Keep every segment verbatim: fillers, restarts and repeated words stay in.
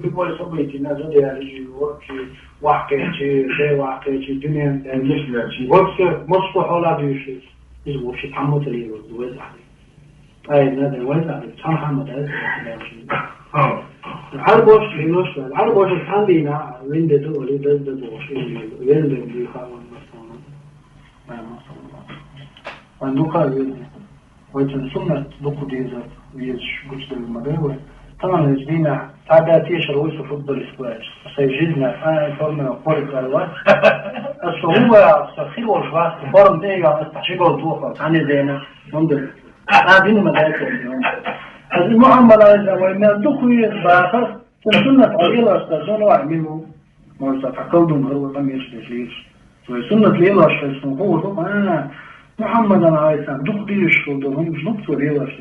Любой событие на заделе, и вообще, вахкачи, ше вахкачи, дунен, э, Конечно, да, чи- вообще, моско хола дыши. Из вообще там вот лево, везде. Ай, надо, везде, там хама, да, это, это, это. Ха. Ар бош, немножко, ар бош, там вина, винде ду, или да, да, бош, или винде ду, ха, вон, вон, вон. Ай, ну, ха, винде. Вайтин суннат дукха деза, везаш гучдал ма дай вай. Таман веза дина, тада тешар вай со футболист вач. Сай жизнь, а, форма, порик арва. А со уба, со хирош вас, форм де, я, а, чигол туха, а не зена, он дыр. А, дина ма дай, а, Мухаммад алейхи салам, вай, мен дукха веза, бахас, суннат алейхи салам, вай, мину. Может, а колдун, говорю, там есть здесь лишь. То есть суннат лелаш, то есть, ну, вот, а, Мухаммадан алейхиссалам, дух диш, что он жнук, что лелаш.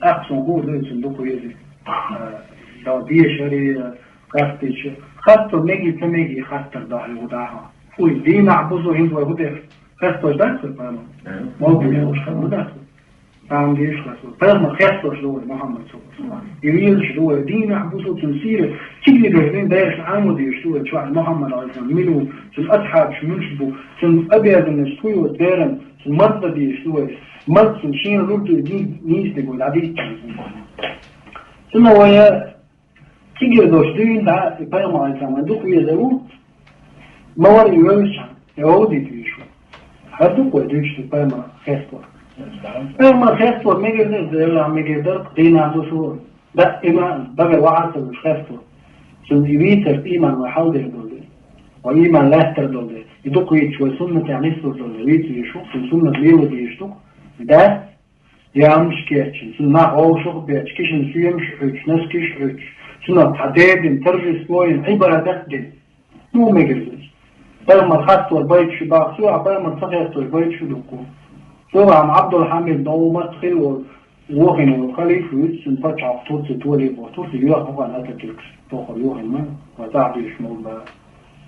Ах, сон гур, да, сон дух вези. А, да, диш, ари, а, кастич. Хатто меги, та меги, хаттар, да, его, да. Уй, дина, бузу, им, вот, хатто, да, что, по-моему. Мгм. Могу, я уж, да. Там деш ласо. Пайхамар хестош ду вай Мухаммад саллаллаху алейхи ва саллям. И вилш ду вай дина бусу цун сире. Чигли гаждин деш аму деш ду вай чуа Мухаммад алейхи ва саллям. Мину, цун асхабш мунш бу, цун обязанность хуй вай берен, цун мазда деш ду вай. Маз цун шин рурду дин нисте гой, да диш. Цун вая Кигир дош дуьйна дӀа, и пайхамар алейхиссалам дух везару, ма вар и вевзача, и овди дуьйшу. Хьар дукха вай дуьйцу пайхамар хестор. Пайхамар хестор мегар дар, Делла мегар дар, дина душу, да, иман, багар вахар хестор. Цун и витар иман вай хьалдер долде. Вай иман лаьттар долде. И дукха вийцу вай суннат я нисур долде. Вийцу йишу, цун суннат лела дийшу. Да, Ямаш кеччина, цунах вовшах беча, кишин суьмаш Ӏуьйчу, наскиш Ӏуьйчу, цунах цхьа дедин, торжествоин, Ӏибадат дин. Ну, мегар иза. Пайхамар хаттор байт шу бах, цо а пайхамар ца хестор байт шу дукку. Цо а Ӏабдулхьамид, новмат хил вол, вохин вол халифа вуьйцу, цун пачхьалкх Турци толи бо, Турци юьйху хан Ататюркс, тохар юьйхина ма, ва тахьдиш мол ба.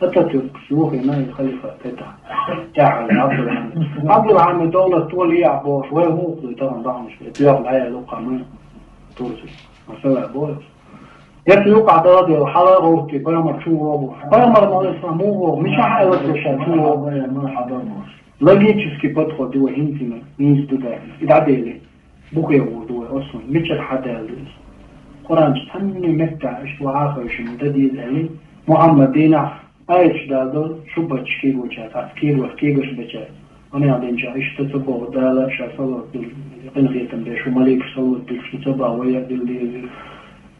Ататюркс юхина и халифа тета. ТӀехьа Абдулхьамид. Абдулхьамид довлат тола яхь бохуш, вай муха ду тахана даханаш. Эта яхь лая лукха мы. Турци. Масала бохуш. Эта юкъа дала дела, хьала гӀовтти, пайхамар чу вогӀу. Пайхамар ма веса му вогӀу. Мича хьайла кеша чу вогӀу. Логический подход ду вай хӀинцина, хӀинца ду дай. И дӀадели. Бухе гӀур ду вай, ослан, мичара хьадаьлла ду иза? Къуръан чу цхьанне меттехь иштта вахьа хевшина дан деза аьлла, Мухьаммад дийнахь аяташ дала дала, шу бачча кегочаьрца, ас кегош кегаш бечаьрца. Ванех динчохь иштта ца боху Дала, ша салот дилла, къинхетам беш, шу маликаш салот дилла, шу ца боху, вай а дилла деза.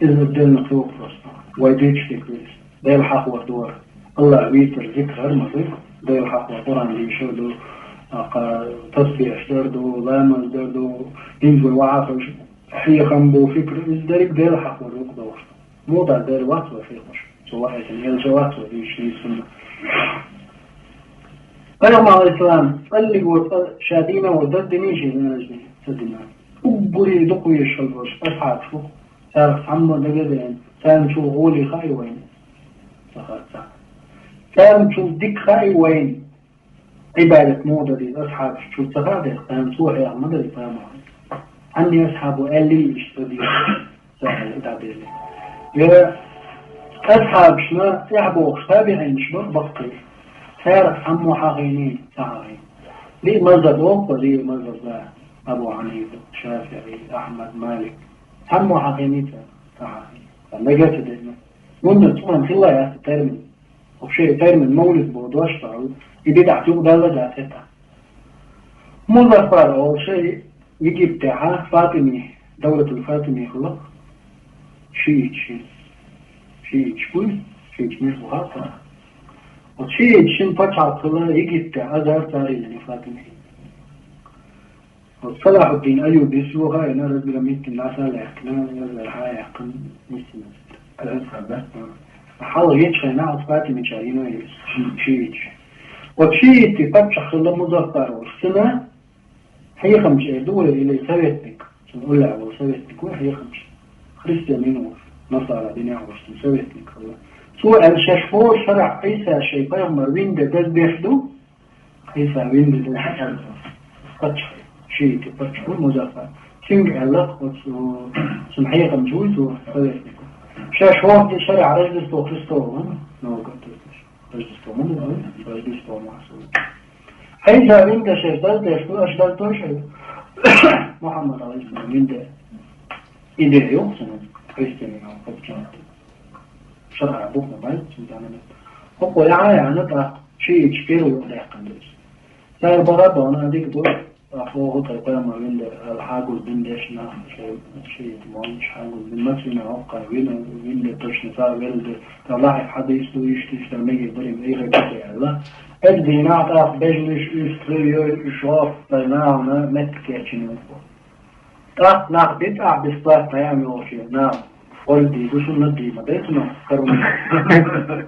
Иза делла кхин просто. Вай дуьйцуш дерг веза. Дела хьахор ду вара. Аллах вийцар зикр хӀара ма ду. Дела хьахор Къуръан дийшар ду, а, кха, тасбехаш дар ду, ламаз дар ду, хӀинца вай вахьа хевш, хьехам бу, фикр, иза дерриг Дела хьахор ду кху догӀуш. Муха дар дера вац вай хьехош. Цо ваийтина элча вац вай дийшина сунна. Пайхамар алейхиссалам, цӀаллиг ву цӀа-, ша дийна ву даз динийша, ца дина. Уггуре дукха везаш хила болуш асхьабаш бу. Царах цхьаммо дага а деана, царна чул гӀоле хаьа вайна? Ца хаьа, ца хаьа. Царна чул дика хаьа вайна? Ӏибадат муха дан деза асхьабаш чул ца хаьа деза, царна цо хьеха ма дан деза, пайхамар. Хьанна асхьабо аьллий иштта дан деза? Ца аьлла, дӀабелла. Я асхьабашна тӀаьхьа бохуш табиӀинаш бара баккхий. Царах цхьаммо хьахийний? Ца хьахийна. Диъ мазхӀаб боху, диъ мазхӀаб да. Абу Хьанифа, ШафиӀи, Ахьмад, Малик. Цхьаммо хьахийний царах? Ца хьахийна. Сан дага ца деана. ХӀунда цунах хилла яц термин. Вообще термин мовлид боху дош ца хьуна. И бидӀат юкъадалла дац хӀетахь. Музаффар олу ши Египтехьа Фатими, Давлатул Фатими хилла. Шиитчи. Шиитчи хуй? Шиитчи муьлш бу хаттар. Оцу шиитчин пачхьалкх хилла Египтехь, Азхьар царийнан Фатими. Оцу Салахьуддин Айюбис юха а йина, Раббира миттина ласа а лаьхкина, Азхьар хьа а яьккхина, миссина. Азхьар, да? Хьалха ечхьайна оцу Фатимичара йина иза, ши-, шиитчи. Оцу шиитти паччахь хилла Музаффар волуш. Цуьнан хьехамча эр ду вай, или советник. Цунна уллехь волу советник ву хьехамча. Христиан йина волуш, насара динехь волуш, цуьнан советник хилла. Цо аьлла, шаьш хӀора шарахь Ӏийса шайн пайхамар вина де дазбеш ду, Ӏийса вина де дазбеш ду. Паччахь, шиитти паччахь ву Музаффар. Цуьнга аьлла, оцу, цуьнан хьехамча вуй цо, советник. Шаьш вахта шариӀат Рождество Христово, м? Новый год, то есть. Рождество, м? Рождество массово. Хьайса вин де шаьш даз деш ду, аша даз дой шаьш. Мухаммад алейхиссалам вин де. Идея йоккха цунна, христианин хӀама кхаччалц. ШарӀа бухна бай, цунна тӀанна. ХӀокхо яхьа яхьана тӀаккха, шийтта первый юкъ даьккхина деза. Цар бара бана дика ду, тӀаккха оха тӀаккха ма вин де, ал хьагуз дин деш нах, ши, шийтта мон, хьагуз дин, маца вина хӀокха, вина, вин де точно цар вел де, тӀа лахьи хьадис ду, иштта, иштта, меги барим, эйхе кете аьлла. Эд дийнахь тӀаккха бежнаш, уьстагӀий, йой, уьш оф, тӀа нахана метта кечйина. ТӀаккха нах битӀахь бисбат пхьаьм йолчу нах. Олди ду суннат дийма, дай цунах карун.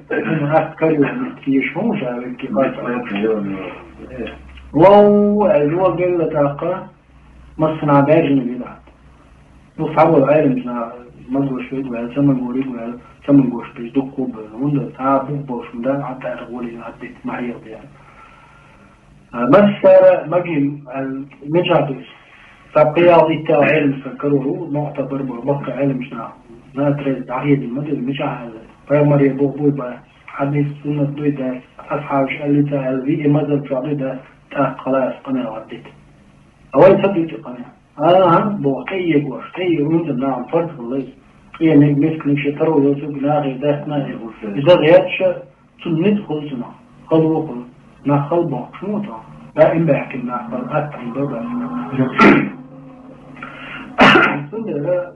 Цунах ас карио меттигаш хӀун ша векки бац. Вау, ай, юа гелла тӀаккха, массана баьржина вилахь. Ну, схьавола Ӏеламчу нах, магош вег ваьлла, ца магориг ваьлла, ца магош беш дуккха бевлла. ХӀунда, цхьа бух болуш хӀума дан, хьан тӀаьхьа гӀоле хьаддита ма хьехадехьа. А, массара магийна, а, мичахь ду иза? Цхьа пхи-ялх итт-ялх Ӏеламчу карор ву, мохь тӀе бар бара баккха Ӏеламчу наха. На, трез дӀахедина ма ду, мичахь аьлла? Пайхамаре боху буй бан, хьадис, суннат дуй дац, асхьабаш аьллий ца аьлла, виъ мазхӀаб чохь дуй дац, тӀаккха халас къамел хьаддита. А вай ца дуьту къамел. АхӀа, боху, тӀеегош, тӀеегош, хӀунда нахана фарз хилла иза. Къениг, мисканиг шен таро йоцург нахе даьхна а эгӀуш. Иза гӀерташ а, цунна ницкъ хуьлу цунах, хало хуьлу. Нах хала бохкуш ма ву тхо. Даим баьхкина нах хала, атта хьийна бара. Цундела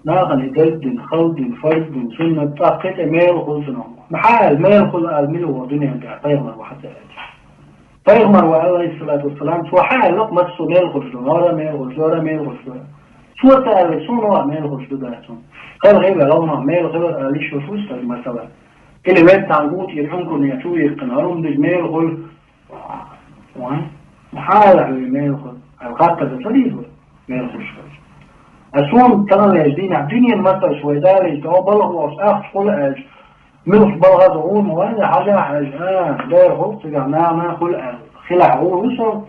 нахана и дерг дина, хала дина, фарз дина, суннат, тӀаккха тӀе мела хуьлу цунах. Хьан аьлла, мела хуьлу аьлла, мила ву дуьнен тӀехь пайхамар ву хьан ца аьлча? Пайхамар ву, алейхиссалату вассалам, цо хьан аьлла, массо а мела хуьлуш ду, вара мела хуьлуш, вара мела хуьлуш ду. Цо ца аьлла, суна вара мела хуьлуш ду, дац хьуна. Хала хилла, валлахӀи, мела хилар ала йиш йолуш ву стаг, масала. Или веттан гӀу тӀера Ӏункурне чу вихкина, хӀара хӀума дижа мела хуьлу. Вай, хьан аьлла хьуна мела хуьлу? Аьлла, хаттар ца дийр вай, мела хуьлуш хилча. А суна тахана ваьжа дийнахь, дуьненан масалш вай далийта, хьо балха вохуш, ахча хуьлу аьлча, муьлхха балхаза гӀур ма ваьлла, хьажахь аьлча, а, дера хуьлу цигахь, нана хуьлу аьлла. Хилахь гӀур ву со,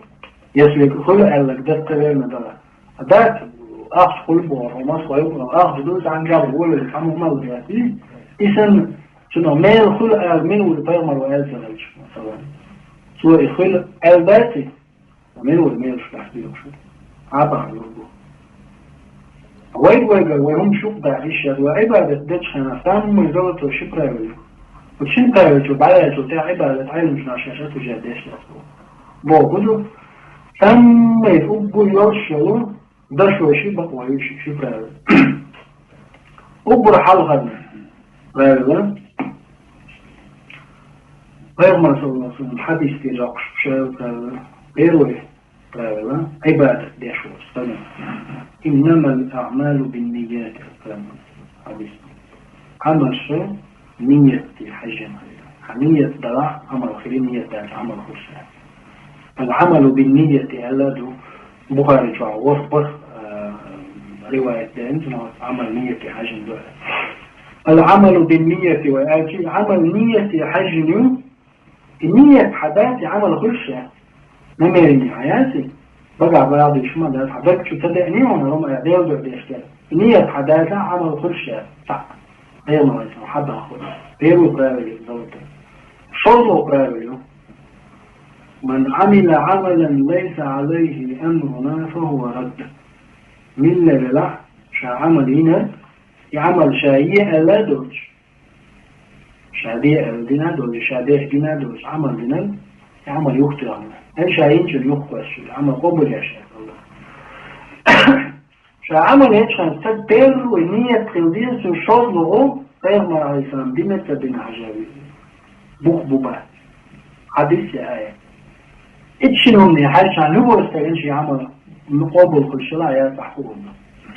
если хуьлу аьлларг даккха верна дара. Дац, ахча хуьлу боху, хьо масхой ву, ахча ду, цхьаьнгара волавелла, цхьамма хӀума ма дац, и? И санна, цунах мела хуьлу аьлла, мила ву пайхамар ву аьлла ца хилча, масала. Цо и хуьлу аьлла дац и? Мила ву мелаш дац, мила шу? Хьан бахьана лур бу? Вай вайгара, вай хӀума шух даха йиш яц, вай Ӏибадат дечу хенахь, самый золотой ши правило ю. Вот шин правило чу, бӀаьлла чу, тӀехь Ӏибадат Ӏеламчу наха шаьш а тужа деш дац. Боху ду, самый уггар йолуш йолу, дашо ши, бакъо ю ши, ши правило. Уггар хьалхарна правило. Пайхамар, саллаллаху алейхи ва саллям, хьадис тӀе доккхуш ша правило. Первое правило. Ӏибадат деш волу стаг. «Иннамал аъмалу бинният», аьлла Пайхамар. Хьадис. Ӏамал шу ният тӀе хьаьжжина хир ю. Хьан ният далахь, Ӏамал хир ю, ният дац, Ӏамал хуьлуш дац. Ал-Ӏамалу биннияти аьлла ду. Бухари чохь ворхӀ-бархӀ, а, риваят деана, цунах Ӏамал ният тӀе хьаьжжина ду. Ал-Ӏамалу биннияти вай аьлчи, Ӏамал ният тӀе хьаьжжина ю, и ният хьан дац, и Ӏамал хуьлуш яц. Намерение хьан яц и? Багахь бала дийш ма дац, хьан даг чу ца деъний хьуна, хӀума а Делан дуьхьа деш дара. И ният хьан дац, Ӏамал хуьлуш яц. Цхьаъ. Пайхамар вайсан хьан бан хуьлу. Первое правило из ду. ШолгӀа правило ю. «Ман Ӏамила Ӏамалан лайса Ӏалайхи амруна, фахува радд». Милла велахь, ша Ӏамал йинарг, и Ӏамал ша е аьлла а доцуш, ша де аьлла дина а доцуш, ша деш дина а доцуш, Ӏамал динарг, и Ӏамал юхатоьхна. Ай ша йинчун юхакхоьссича, Ӏамал къобал еш аьлла. Ша Ӏамал ечу хенахь стаг первый ният хила деза, цуьнан шозлагӀа Пайхамар, алейхиссалам, дина ца дина хьажа веза. Бух бу бац. Хьадис я аят. Итт шина хӀумане хьаьжча, любой стагана шен Ӏамал къобал хуьлуш хила а яц, ахь хӀун ду.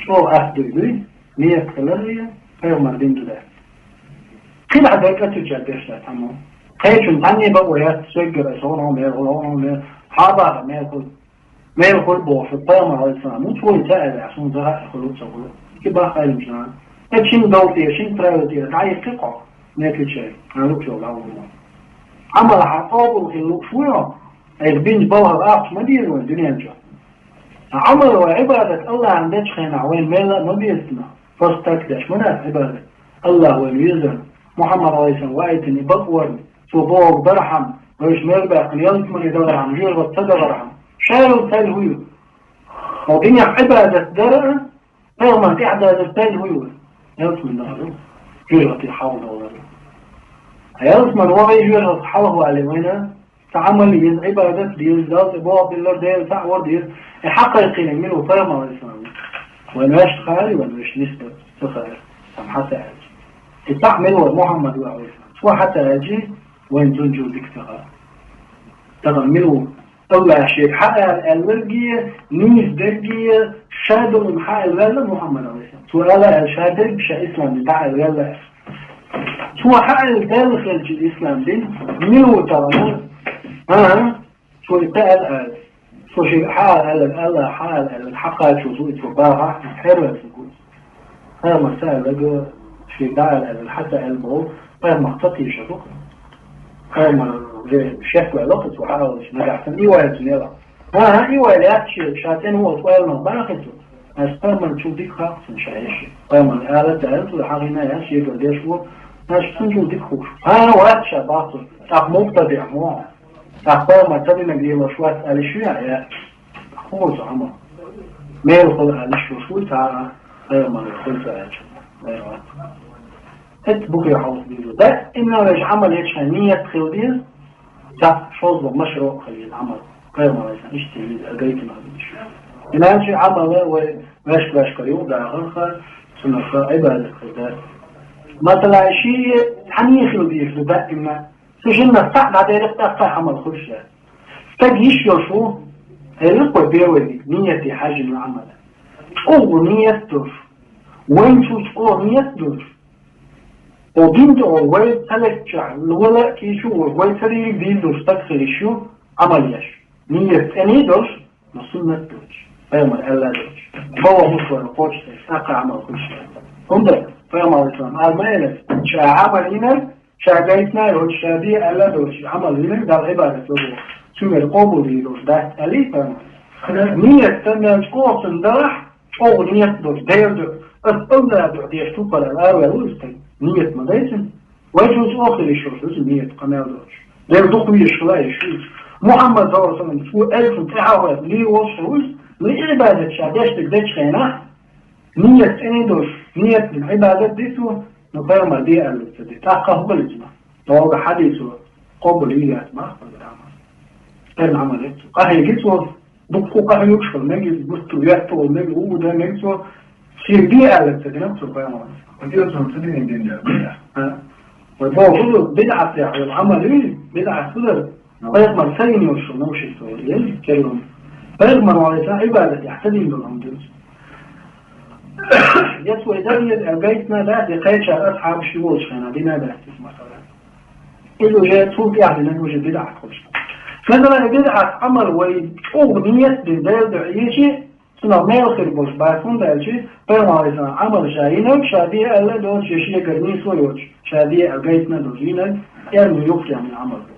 ЧӀогӀа ас дуй дуй, ният хилар а, Пайхамар дина ду дац. Кхин а дерг а цуьнца деш дац хьан мо. Кхечун цхьанне бакъо яц, соьггара аса хӀун хьо мел, хӀун хьо мел, хьан бахара мел хуьлу. Мел хуьлу бохуш, Пайхамар, алейхиссалам, ву цо и ца аьлла, суна ца хаьа, хуьлу а ца хуьлу. И баха Ӏеламчу наха. Э, шин дов тӀера, шин правил тӀера дӀайихкхи кхо, мекли чай, хьан луъучу йолу дӀавулло. Ӏамал хьан къобал хила лууш ву хьо? Айхьа бинчу балхах ахча ма деза вайн дуьнен чохь. Ткъа Ӏамал вай Ӏибадат Аллахьна дечу хенахь вайн мелла а ма беза цунах. Просто так деш ма дац Ӏибадат. Аллах вайн везар, Мухаммад алейхиссалам ваийтина бакъварна, цо боху бархьам, вайша мел баьккхина ялсмане далархьам, жоьжахате ца далархьам, шарал цаьл хӀу ю? Хьо динехь Ӏибадат дара, пайхамар тӀехь дазар цаьл хӀу ю? Ялсмане далар, жоьжахате хьалха далар. Ялсмане вай жоьжахате хьалха вале вайна, Цхьа Ӏамал еза, Ӏибадат деза, Далла тӀе боху биллар, Дела цхьаъ вар деза. И хьакхайкхийна мила ву пайхамар алейхиссалам? Вайн ваьшна хаьара, вайн ваьшна нисбар ца хаьара, цхьа хьа ца аьлча. И цхьаъ мила вара Мухаммад ву алейхиссалам? Цо хьа ца аьлча, вайн цунна чул дика ца хаьа. Тахана мила ву? Аллах шега хьаала аьлларгий, нийса дергий, ша долун хьаала ваьлла Мухаммад алейхиссалам. Цо ала аьлла ша дерг, ша ислам дин дӀаала ваьлла аьлла. Цо хьаала даьлла хилча ислам дин, мила ву тахана? ХӀан? Цо и ца аьлла ала. Цо шега хьаала аьлларг, Аллах хьаала аьлларг, хьакхачо цо и цо бахахь, хьерваьлла гу. Пайхамар ца аьлларг, шега дӀаала аьлларг, хьа ца аьлла боху, пайхамар ца кхийша ду-кх. Пайхамар уже шек ваьлла-кх цо хьаалча, нагахь санна и ваьлла цунна яла. ХӀан, хӀан, и ваьлла яц шен, ша цӀена ву оцу ойланах бахи цо. Ас пайхамар чул дика хаьа цунна ша еш. Пайхамар ала ца аьлла цо, хьагӀина яц, шегара деш ву, ас цунна чул дика хууш. ХӀан, вац ша бах цо, тӀаккха муптадиӀ мо. Ахь пайхамар ца динарг лелош вац аьлла шу яхь яц. ХӀун цу хӀума? Мел хуьлу аьлла шу шу цара пайхамар хуьлу ца аьлча. ХӀетта бухе хьовса дийр ду. Даимна веш Ӏамал ечхьайн ният хила деза, цхьа шозлагӀа машруъ хила деза Ӏамал. Пайхамар айсан иштта дийр ду, гайтина хила деза. Иначе Ӏамал вай вешка-вешкара юхадахарха, цунах Ӏибадат хила дац. Масала, ши цхьаьна хила деза ду даимна. Цу шиннах цхьаъ дӀадерриг тӀаккха Ӏамал хуьлуш яц. Стаг йиш йолуш ву, элира вай первый дика, нияте хьаьжжина Ӏамал. ЧӀогӀа ният долуш, вайн чу чӀогӀа ният долуш, хӀокху дин тӀехула вай ца леччахь, вала а кийча а волуш, вай ца дийриг дийр долуш стаг хила йиш ю, Ӏамал еш. Ният цӀена долуш, но суннат доцуш, пайхамар аьлла доцуш, бала муслара кхочуш, тӀаккха Ӏамал хуьлуш яц. ХӀунда пайхамар алейхиссалам ала ма элира, ша Ӏамал йинарг, ша гайтина а йоцуш, ша де аьлла доцуш, Ӏамал йинарг Далла Ӏибадат йо боху, цуьнгара къобал дийр долуш дац аьллий пайхамар. Ният ца мел чӀогӀа цунна далахь, чӀогӀа ният долуш, Делан дуьхьа, ас Аллах дуьхьа деш тупара араваьлла ву иза стаг. Ният ма дай цуьнан. Вай чуьнца охир йиш йолуш иза ният къамел доцуш. Дера дукха везаш хила йиш ю иза. Мухьаммад саллаллаху алейхи ва саллям, цо элчан тӀаьхьа ваьлла, ле волуш хила ву иза, ле Ӏибадат ша деш дерг дечу хенахь, ният цӀена долуш, ният дина Ӏибадат ди цо, но пайхамар де аьлла ца де. ТӀаккха хӀун хила иза ма? Догга хьадисо, къобал йийр яц бах, Ӏамал. Эрна Ӏамал яц. Къахьеги цо, Дуккха къахьоьгуш хила мега иза, гуттар а веттавала мега, ву а дан мега цо, шен де аьлларг ца динарг цо пайхамар. Хьо цунна ца динарг дина дара, бакъ? ХӀа. Вай боху хӀун ду, бидӀат яхь йолу Ӏамал ю, бидӀат хӀун дара? Пайхамар ца йина йолуш йолу новшество, ел, керла. Пайхамар валлахӀи сан Ӏибадат яхь ца дина долу хӀума ду иза. Я цо и дан еза, гайтина дац, я кхечара асхьабаш ю волчу хенахь дина дац иза, масала. Иза уже цул тӀаьхьа динарг уже бидӀат хуьлуш. Масала, и бидӀат Ӏамал вай чӀогӀа ният дина Делан дуьхьа йичи, цунах мел хир болуш бац, хӀунда аьлча пайхамар валлахӀи сан Ӏамал ша йинарг, ша де аьлла доцуш, я шегара нийсо йоцуш, ша де аьлла гайтина а долуш йинарг, эрна юххехь йина Ӏамал ду.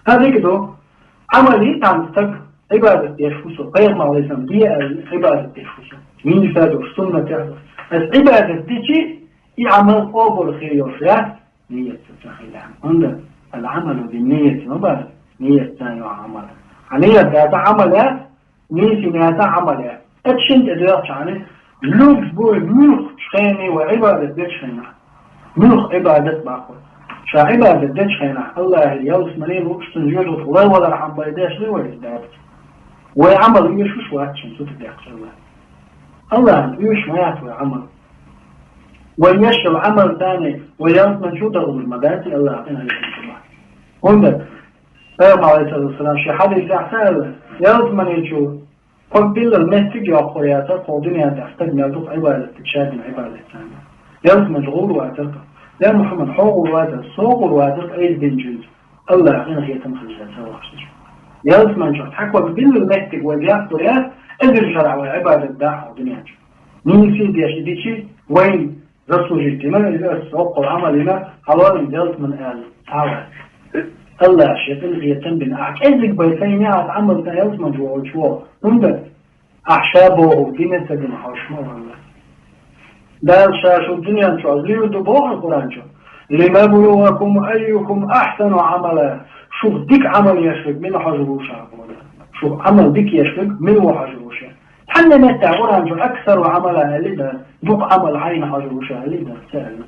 ХӀан дика ду, Ӏамал йи цхьана стаг, Ӏибадат деш ву со, пайхамар валлахӀи сан де аьлла Ӏибадат деш ву со. Нийса а долуш, суннатехь а долуш. Аса Ӏибадат дичи, и Ӏамал къобал хир йолуш яц, ният ца хилахь. ХӀунда? Ал-Ӏамалу бин-нияти ма бара, ният цхьаьна йолу Ӏамал. Хьан ният дац Ӏамал яц, нийса ният Ӏамал яц. Оцу шина тӀе доьлхучхьана, любой муьлххачу хене вай Ӏибадат дечу хенахь, муьлхха Ӏибадат баккхур. Ша Ӏибадат дечу хенахь, Аллахьера ялсамане лууш, цуьнан жоьжахатех лай валархьама бен деш ду вай иза дац. Вай Ӏамал оьшуш вац шуна цу тӀе деккхачу Аллахь. Аллахьна оьшуш ма яц вай Ӏамал. Вай еш йолу Ӏамал царна, вай ялсамани чу дахалур ма дац и Аллахь къинхетам чу ма. ХӀунда? Пайхамар, алейхиссалату вассалам, шен хьадисехь ца аьлла, ялсамани чу кхо биллал меттиг йоккхур яцара кху дуьнен тӀехь стаг мел дукха Ӏибадат дича, ша дина Ӏибадат царна. Ялсамани чу гӀур вацара-кх. Я Мухьаммад, хьо гӀур вацара, со гӀур вацара-кх айса динчуьнца. Аллахь къинхетам хилча ца вахча. Ялсамани чохь цхьа кхо биллал меттиг вай бехкур яц, эзар шарахь вай Ӏибадат дахь кху дуьнен чу. Нийса деш и дичи, вайн заслужить дина, иза ас оццул Ӏамал йина, хьалолан делтман аьлла, цхьа а вац. Аллахь шен къинхетам бина. Ахь кӀезиг бай сайн яхьа Ӏамал сан ялсамани чу волчу вогӀу. ХӀунда? Ахь ша бохург дина ца дина хьовш ма валла. Дала ша шух дуьнен чохь лийр ду боху Къуръан чу: «لنبلوكم أيكم أحسن عملا». Шух дика Ӏамал еш верг мила хьожур ву ша боху. Шух Ӏамал дика еш верг мила ву хьожур ву ша. Цхьанна меттехь Къуръан чу «أكثر عملا» аьлла ду, дукха Ӏамал хьайна хьожур ву ша аьлла ду, ца аьлла.